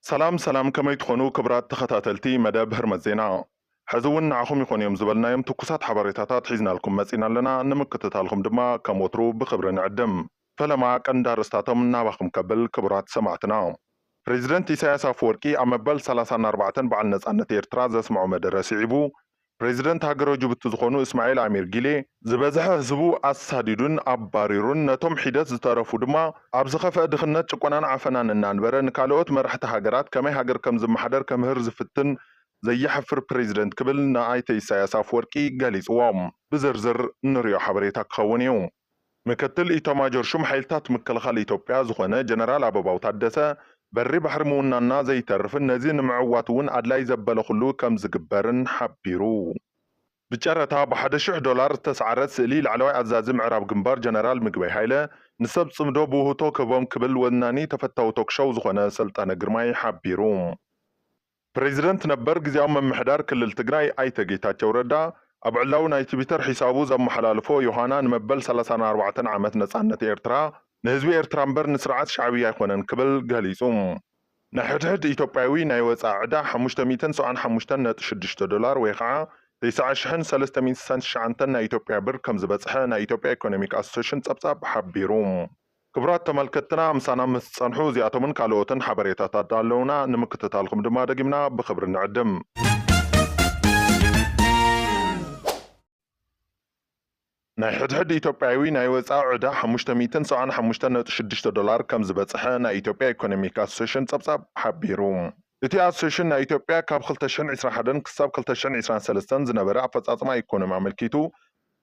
ሰላም ሰላም፣ ከመይ ትኾኑ ክቡራት ተኸታተልቲ መደብ ህርመት ዜና? ሕዚ እውን ንዓኹም ይኾኑ እዮም ዝበልናዮም ትኩሳት ሓበሬታታት ሒዝናልኩም መጺና ኣለና። ንምክትታልኩም ድማ ከም ወትሩ ብኽብሪ ንዕድም። ፈለማ ቀንዲ ኣርእስታቶም ናባኹም ከብል ክቡራት ሰማዕትና። ፕሬዚደንት ኢሳያስ ኣፈወርቂ ኣብ መበል ሰላሳን ኣርባዕተን በዓል ነጻነት ኤርትራ ዘስምዖ መደረ ስዒቡ፣ ፕሬዚደንት ሃገረ ጅቡቲ ዝኾኑ እስማዒል ኣሚር ጊሌ፣ ዝበዝሐ ህዝቡ ኣሳዲዱን ኣባሪሩን፣ ነቶም ሒደት ዝተረፉ ድማ ኣብ ዝኸፍአ ድኽነት፣ ጭቆናን ዓፈናን እናንበረ፣ ንካልኦት መራሕቲ ሃገራት ከመይ ሃገር ከም ዝመሓደር ከምህር ዝፍትን ዘየሕፍር ፕሬዚደንት ክብል ንኣይተ ኢሳያስ ኣፈወርቂ ገሊጽዎም። ብዝርዝር ንሪኦ ሓበሬታ ክኸውን እዩ። ምክትል ኢታማጆር ሹም ሓይልታት ምክልኻል ኢትዮጵያ ዝኾነ ጀነራል ኣበባው ታደሰ፣ በሪ ባሕሪ ምውናንና ዘይተርፍን ነዚ ንምዕዋት እውን ኣድላይ ዘበለ ኩሉ ከም ዝግበርን ሓቢሩ። ብጨረታ ብሓደ ሽሕ ዶላር ዝተሰዓረት ስእሊ ላዕለዋይ ኣዛዚ ምዕራብ ግንባር ጀነራል ምግበይ ሃይለ ንሰብ ጽምዶ ብውህቶ ክህቦም ክብል ወናኒ ተፈታዊ ቶክሾው ዝኾነ ሰልጠነ ግርማይ ሓቢሩ። ፕሬዚደንት ነበር ግዝያዊ ምምሕዳር ክልል ትግራይ ኣይተ ጌታቸው ረዳ ኣብ ዕላዊ ናይ ትዊተር ሒሳቡ ዘመሓላልፎ፣ ዮሃና ንመበል ሰላሳን ኣርባዕተን ዓመት ነጻነት ኤርትራ ንህዝቢ ኤርትራ እምበር ንስርዓት ሻዕብያ ኣይኮነን ክብል ገሊጹ። ናይ ሕድሕድ ኢትዮጵያዊ ናይ ወጻኢ ዕዳ ሓሙሽተ ሚእትን ሰብዓን ሓሙሽተን ነጥቢ ሽዱሽተ ዶላር ወይ ኸዓ ተስዓ ሽሕን ሰለስተ ሚእትን ስሳን ትሽዓተን ናይ ኢትዮጵያ ብር ከም ዝበጽሐ ናይ ኢትዮጵያ ኢኮኖሚክ ኣሶሴሽን ጸብጻብ ሓቢሩ። ክቡራት ተመልከትና፣ ምሳና ምስ ጸንሑ እዚኣቶምን ካልኦትን ሓበሬታታት ኣለውና፣ ንምክትታልኩም ድማ ደጊምና ብኽብሪ ንዕድም። ናይ ሕድሕድ ኢትዮጵያዊ ናይ ወጻኢ ዕዳ ሓሙሽተ ሚእትን ሰብዓን ሓሙሽተን ነጥቢ ሽዱሽተ ዶላር ከም ዝበጽሐ ናይ ኢትዮጵያ ኢኮኖሚክ ኣሶሴሽን ጸብጻብ ሓቢሩ። እቲ ኣሶሴሽን ናይ ኢትዮጵያ ካብ ክልተ ሽሕን ዕስራን ሓደን ክሳብ ክልተ ሽሕን ዕስራን ሰለስተን ዝነበረ ኣፈጻጽማ ኢኮኖሚ ኣመልኪቱ፣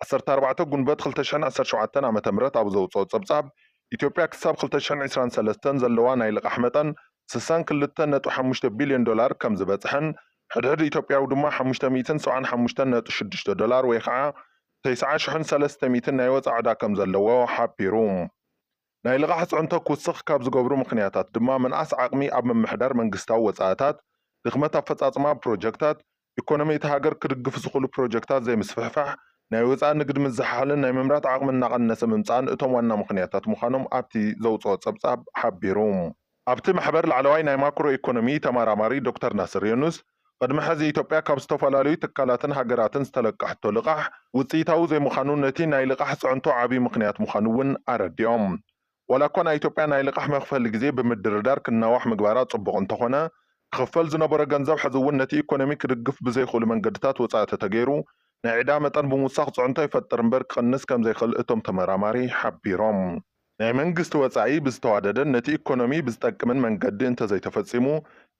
ዓሰርተ ኣርባዕተ ጉንበት ክልተ ሽሕን ዓሰርተ ሸውዓተን ዓመተ ምህረት ኣብ ዘውጽኦ ጸብጻብ፣ ኢትዮጵያ ክሳብ ክልተ ሽሕን ዕስራን ሰለስተን ዘለዋ ናይ ልቓሕ መጠን ስሳን ክልተ ነጥቢ ሓሙሽተ ቢልዮን ዶላር ከም ዝበጽሐን፣ ሕድሕድ ኢትዮጵያዊ ድማ ሓሙሽተ ሚእትን ሰብዓን ሓሙሽተን ነጥቢ ሽዱሽተ ዶላር ወይ ኸዓ ተስዓ ሽሕን ሰለስተ ሚእትን ናይ ወጻኢ ዕዳ ከም ዘለዎ ሓቢሩ። ናይ ልቓሕ ጽዕንቶ ክውስኽ ካብ ዝገብሩ ምኽንያታት ድማ ምንኣስ ዓቕሚ ኣብ ምምሕዳር መንግስታዊ ወጻእታት፣ ድኽመት ኣፈጻጽማ ፕሮጀክታት፣ ኢኮኖሚ እታ ሃገር ክድግፍ ዝኽእሉ ፕሮጀክታት ዘይምስፍሕፋሕ፣ ናይ ወጻኢ ንግዲ ምዝሓልን ናይ ምምራት ዓቕሚ እናቐነሰ ምምጻእን እቶም ዋና ምኽንያታት ምዃኖም ኣብቲ ዘውጽኦ ጸብጻብ ሓቢሩ። ኣብቲ ማሕበር ላዕለዋይ ናይ ማክሮ ኢኮኖሚ ተመራማሪ ዶክተር ናስር ዮኑስ፣ ቅድሚ ሕዚ ኢትዮጵያ ካብ ዝተፈላለዩ ትካላትን ሃገራትን ዝተለቀሐቶ ልቓሕ ውጽኢታዊ ዘይምዃኑ ነቲ ናይ ልቓሕ ጽዕንቶ ዓቢ ምኽንያት ምዃኑ እውን ኣረዲኦም። ዋላ እኳ ናይ ኢትዮጵያ ናይ ልቓሕ መኽፈሊ ግዜ ብምድርዳር ክናዋሕ ምግባራ ጽቡቕ እንተኾነ፣ ክኽፈል ዝነበሮ ገንዘብ ሕዚ እውን ነቲ ኢኮኖሚ ክድግፍ ብዘይኽእሉ መንገድታት ወጻኢ ተተገይሩ፣ ናይ ዕዳ መጠን ብምውሳኽ ጽዕንቶ ይፈጥር እምበር ክቕንስ ከም ዘይኽእል እቶም ተመራማሪ ሓቢሮም። ናይ መንግስቲ ወጻኢ ብዝተዋደደን ነቲ ኢኮኖሚ ብዝጠቅምን መንገዲ እንተዘይተፈጺሙ፣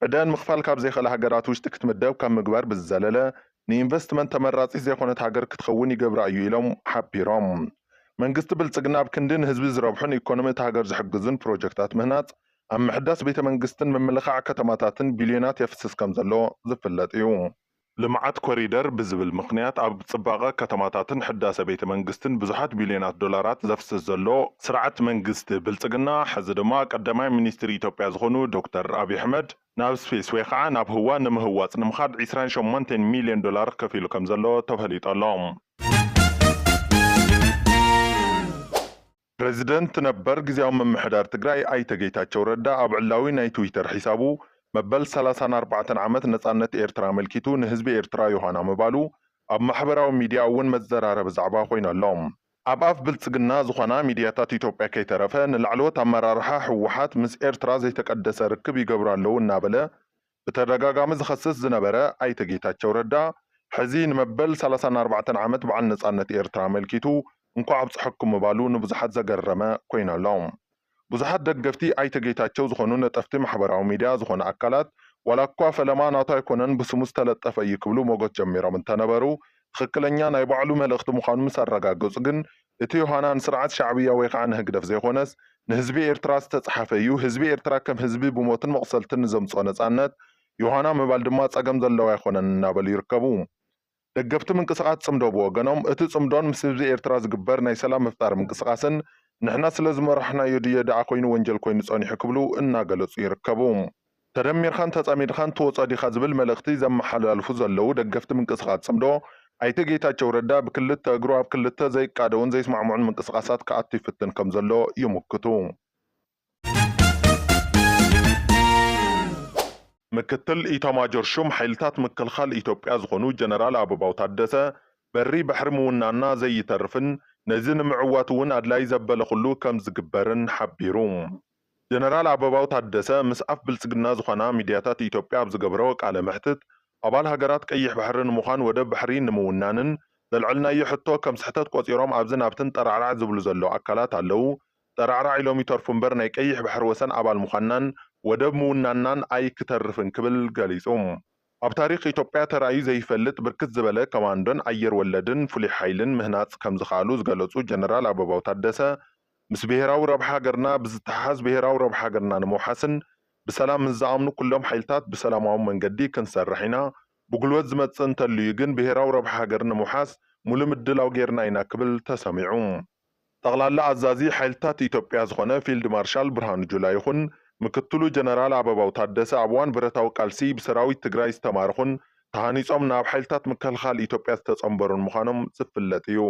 ዕደአን ምኽፋል ካብ ዘይኽእላ ሃገራት ውሽጢ ክትምደብ ካብ ምግባር ብዝዘለለ፣ ንኢንቨስትመንት ተመራጺት ዘይኮነት ሃገር ክትኸውን ይገብራ እዩ ኢሎም ሓቢሮም። መንግስቲ ብልጽግና ኣብ ክንዲ ንህዝቢ ዝረብሑን ኢኮኖሚ እታ ሃገር ዝሕግዙን ፕሮጀክታት ምህናጽ፣ ኣብ ምሕዳስ ቤተ መንግስትን ምምልኻዕ ከተማታትን ቢልዮናት የፍስስ ከም ዘሎ ዝፍለጥ እዩ። ልምዓት ኮሪደር ብዝብል ምኽንያት ኣብ ጽባቐ ከተማታትን ሕዳሰ ቤተ መንግስትን ብዙሓት ቢልዮናት ዶላራት ዘፍስስ ዘሎ ስርዓት መንግስቲ ብልጽግና፣ ሕዚ ድማ ቀዳማይ ሚኒስትር ኢትዮጵያ ዝኾኑ ዶክተር ኣብይ ኣሕመድ ናብ ስፔስ ወይ ከዓ ናብ ህዋ ንምህዋፅ ንምኻድ ዕስራን ሸሞንተን ሚልዮን ዶላር ከፊሉ ከም ዘሎ ተፈሊጡ ኣሎ። ፕሬዚደንት ነበር ግዝያዊ ምምሕዳር ትግራይ ኣይተ ጌታቸው ረዳ ኣብ ዕላዊ ናይ ትዊተር ሒሳቡ መበል ሰላሳን ኣርባዕተን ዓመት ነፃነት ኤርትራ ኣመልኪቱ ንህዝቢ ኤርትራ ዮሃና ምባሉ ኣብ ማሕበራዊ ሚድያ እውን መዘራረቢ ዛዕባ ኮይኑ ኣሎ። ኣብ ኣፍ ብልጽግና ዝኾና ሚድያታት ኢትዮጵያ ከይተረፈ ንላዕለዎት ኣመራርሓ ህወሓት ምስ ኤርትራ ዘይተቀደሰ ርክብ ይገብሩ ኣለዉ እናበለ ብተደጋጋሚ ዝኸስስ ዝነበረ ኣይተ ጌታቸው ረዳ፣ ሕዚ ንመበል ሰላሳን ኣርባዕተን ዓመት በዓል ነጻነት ኤርትራ ኣመልኪቱ እንኳዕ ኣብጽሐኩም ምባሉ ንብዙሓት ዘገረመ ኮይኑ ኣሎ። ብዙሓት ደገፍቲ ኣይተ ጌታቸው ዝኾኑ ነጠፍቲ ማሕበራዊ ሚድያ ዝኾኑ ኣካላት፣ ዋላ እኳ ፈለማ ናቱ ኣይኮነን ብስሙ ዝተለጠፈ እዩ ክብሉ ሞገት ጀሚሮም እንተነበሩ፣ ትኽክለኛ ናይ ባዕሉ መልእኽቲ ምዃኑ ምስ ኣረጋገጹ ግን፣ እቲ ዮሃና ንስርዓት ሻዕብያ ወይ ከዓ ንህግደፍ ዘይኮነስ፣ ንህዝቢ ኤርትራ ዝተጽሓፈ እዩ። ህዝቢ ኤርትራ ከም ህዝቢ ብሞትን መቑሰልትን ንዘምጽኦ ነጻነት፣ ዮሃና ምባል ድማ ጸገም ዘለዎ ኣይኮነን እናበሉ ይርከቡ። ደገፍቲ ምንቅስቓስ ጽምዶ ብወገኖም፣ እቲ ጽምዶን ምስ ህዝቢ ኤርትራ ዝግበር ናይ ሰላም ምፍጣር ምንቅስቓስን፣ ንሕና ስለ ዝመራሕናዮ ድዮ ደኣ ኮይኑ ወንጀል ኮይኑ ጸኒሑ ክብሉ እናገለጹ ይርከቡ። ተደሚርካን ተጸሚድካን ትወጾ ዲኻ ዝብል መልእኽቲ ዘመሓላልፉ ዘለዉ ደገፍቲ ምንቅስቓስ ጽምዶ፣ ኣይተ ጌታቸው ረዳ ብክልተ እግሩ ኣብ ክልተ ዘይቃደውን ዘይስማዕምዑን ምንቅስቓሳት ክኣቱ ይፍትን ከም ዘሎ ይምክቱ። ምክትል ኢታማጆር ሹም ሓይልታት ምክልኻል ኢትዮጵያ ዝኾኑ ጀነራል ኣበባው ታደሰ፣ በሪ ባሕሪ ምውናና ዘይተርፍን ነዚ ንምዕዋት እውን ኣድላይ ዘበለ ኩሉ ከም ዝግበርን ሓቢሩ። ጀነራል ኣበባው ታደሰ ምስ ኣፍ ብልጽግና ዝኾና ሚድያታት ኢትዮጵያ ኣብ ዝገበሮ ቃለ መሕትት፣ ኣባል ሃገራት ቀይሕ ባሕሪ ንምዃን ወደብ ባሕሪ ንምውናንን ዘልዐልናዮ ሕቶ ከም ስሕተት ቆጺሮም ኣብዝን ኣብትን ጠራዕራዕ ዝብሉ ዘለዉ ኣካላት ኣለዉ። ጠራዕራዕ ኢሎም ይተርፉ እምበር ናይ ቀይሕ ባሕሪ ወሰን ኣባል ምዃንናን ወደብ ምውናንናን ኣይክተርፍን ክብል ገሊጹ። ኣብ ታሪኽ ኢትዮጵያ ተራእዩ ዘይፈልጥ ብርክት ዝበለ ኮማንዶን ኣየር ወለድን ፍሉይ ሓይልን ምህናጽ ከም ዝኸኣሉ ዝገለጹ ጀነራል ኣበባው ታደሰ፣ ምስ ብሄራዊ ረብሓ ሃገርና ብዝተሓሓዝ ብሄራዊ ረብሓ ሃገርና ንምውሓስን ብሰላም ምስ ዝኣምኑ ኩሎም ሓይልታት ብሰላማዊ መንገዲ ክንሰርሕ ኢና። ብጉልበት ዝመጽእ እንተልዩ ግን ብሄራዊ ረብሓ ሃገር ንምውሓስ ሙሉ ምድላው ጌርና ኢና ክብል ተሰሚዑ። ጠቕላላ ኣዛዚ ሓይልታት ኢትዮጵያ ዝኾነ ፊልድ ማርሻል ብርሃኑ ጁላ ይኹን ምክትሉ ጀነራል ኣበባው ታደሰ ኣብ እዋን ብረታዊ ቃልሲ ብሰራዊት ትግራይ ዝተማረኹን ተሃኒጾም ናብ ሓይልታት ምክልኻል ኢትዮጵያ ዝተጸንበሩን ምዃኖም ዝፍለጥ እዩ።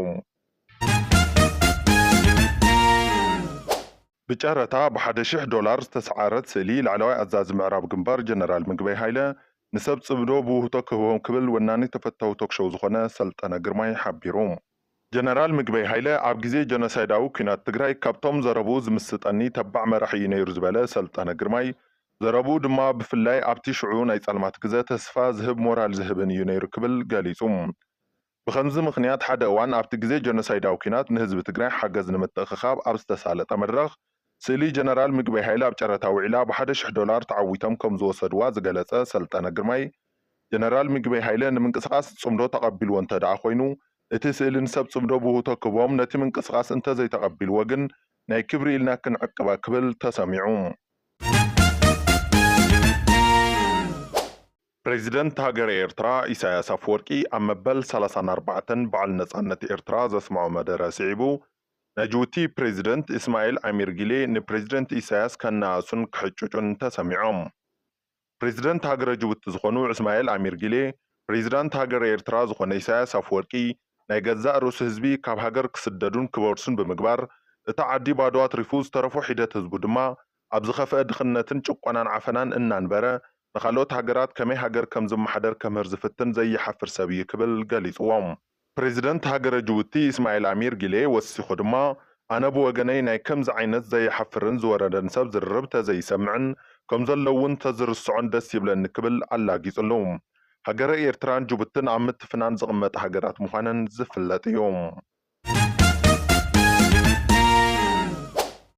ብጨረታ ብሓደ ሽሕ ዶላር ዝተሰዓረት ስእሊ ላዕለዋይ ኣዛዚ ምዕራብ ግንባር ጀነራል ምግበይ ሃይለ ንሰብ ጽምዶ ብውህቶ ክህቦም ክብል ወናኒ ተፈታዊ ቶክሾው ዝኾነ ሰልጠነ ግርማይ ሓቢሩ። ጀነራል ምግበይ ሃይለ ኣብ ግዜ ጀኖሳይዳዊ ኲናት ትግራይ ካብቶም ዘረብኡ ዝምስጠኒ ተባዕ መራሒ እዩ ነይሩ ዝበለ ሰልጠነ ግርማይ፣ ዘረብኡ ድማ ብፍላይ ኣብቲ ሽዑ ናይ ጸልማት ግዘ ተስፋ ዝህብ ሞራል ዝህብን እዩ ነይሩ ክብል ገሊጹ። ብኸምዚ ምኽንያት ሓደ እዋን ኣብቲ ግዜ ጀኖሳይዳዊ ኲናት ንህዝቢ ትግራይ ሓገዝ ንምትእኽኻብ ኣብ ዝተሳለጠ መድረኽ ስእሊ ጀነራል ምግበይ ሃይለ ኣብ ጨረታ ውዒላ ብሓደ ሽሕ ዶላር ተዓዊቶም ከም ዝወሰድዋ ዝገለጸ ሰልጠነ ግርማይ፣ ጀነራል ምግበይ ሃይለ ንምንቅስቓስ ጽምዶ ተቐቢልዎ እንተ ደኣ ኮይኑ፣ እቲ ስእሊ ንሰብ ጽምዶ ብውህቶ ክህቦም፣ ነቲ ምንቅስቓስ እንተ ዘይተቐቢልዎ ግን ናይ ክብሪ ኢልና ክንዕቅባ ክብል ተሰሚዑ። ፕሬዚደንት ሃገረ ኤርትራ ኢሳያስ ኣፈወርቂ ኣብ መበል ሰላሳን ኣርባዕተን በዓል ነጻነት ኤርትራ ዘስምዖ መደረ ስዒቡ፣ ናይ ጅቡቲ ፕሬዚደንት እስማኤል ኣሚር ጊሌ ንፕሬዚደንት ኢሳያስ ከነኣእሱን ክሕጭጩን ተሰሚዖም። ፕሬዚደንት ሃገረ ጅቡቲ ዝኾኑ እስማኤል ኣሚር ጊሌ፣ ፕሬዚዳንት ሃገረ ኤርትራ ዝኾነ ኢሳያስ ኣፈወርቂ፣ ናይ ገዛእ ርእሱ ህዝቢ ካብ ሃገር ክስደዱን ክበርሱን ብምግባር፣ እቲ ዓዲ ባዶ ኣትሪፉ ዝተረፎ ሒደት ህዝቡ ድማ ኣብ ዝኸፍአ ድኽነትን ጭቆናን ዓፈናን እናንበረ፣ ንኻልኦት ሃገራት ከመይ ሃገር ከም ዝመሓደር ከምህር ዝፍትን ዘይሓፍር ሰብ እዩ ክብል ገሊጽዎም። ፕሬዚደንት ሃገረ ጅቡቲ እስማኤል ኣሚር ጊሌ ወሲኹ ድማ፣ ኣነ ብወገነይ ናይ ከምዚ ዓይነት ዘይሓፍርን ዝወረደን ሰብ ዝርርብ ተዘይሰምዕን ከም ዘሎ እውን ተዝርስዖን ደስ ይብለኒ ክብል ኣላጊጹ ኣሎ። ሃገረ ኤርትራን ጅቡትን ኣብ ምትፍናን ዝቕመጣ ሃገራት ምዃነን ዝፍለጥ እዩ።